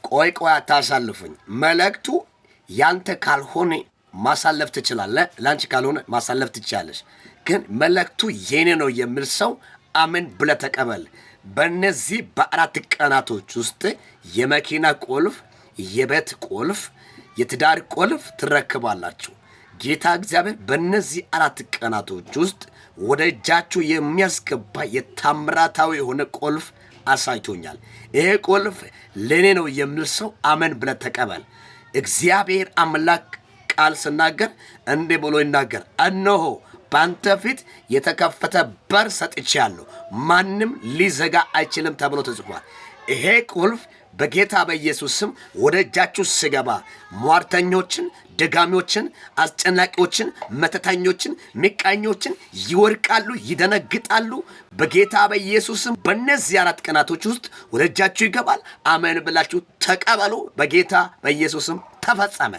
ቆይ ቆይ፣ አታሳልፉኝ። መልእክቱ ያንተ ካልሆነ ማሳለፍ ትችላለህ። ለአንቺ ካልሆነ ማሳለፍ ትችላለሽ። ግን መልእክቱ የኔ ነው የሚል ሰው አሜን ብለህ ተቀበል። በእነዚህ በ4 ቀናቶች ውስጥ የመኪና ቁልፍ፣ የቤት ቁልፍ፣ የትዳር ቁልፍ ትረክባላችሁ። ጌታ እግዚአብሔር በእነዚህ 4 ቀናቶች ውስጥ ወደ እጃችሁ የሚያስገባ የታምራታዊ የሆነ ቁልፍ አሳይቶኛል። ይሄ ቁልፍ ለእኔ ነው የሚል ሰው አሜን ብለህ ተቀበል። እግዚአብሔር አምላክ ቃል ስናገር እንዲህ ብሎ ይናገር፣ እነሆ በአንተ ፊት የተከፈተ በር ሰጥቼአለሁ፣ ማንም ሊዘጋ አይችልም ተብሎ ተጽፏል። ይሄ ቁልፍ በጌታ በኢየሱስ ስም ወደ እጃችሁ ስገባ ሟርተኞችን፣ ደጋሚዎችን፣ አስጨናቂዎችን፣ መተተኞችን፣ ምቀኞችን ይወድቃሉ፣ ይደነግጣሉ። በጌታ በኢየሱስ ስም በእነዚህ 4 ቀናቶች ውስጥ ወደ እጃችሁ ይገባል። አሜን ብላችሁ ተቀበሉ። በጌታ በኢየሱስ ስም ተፈጸመ።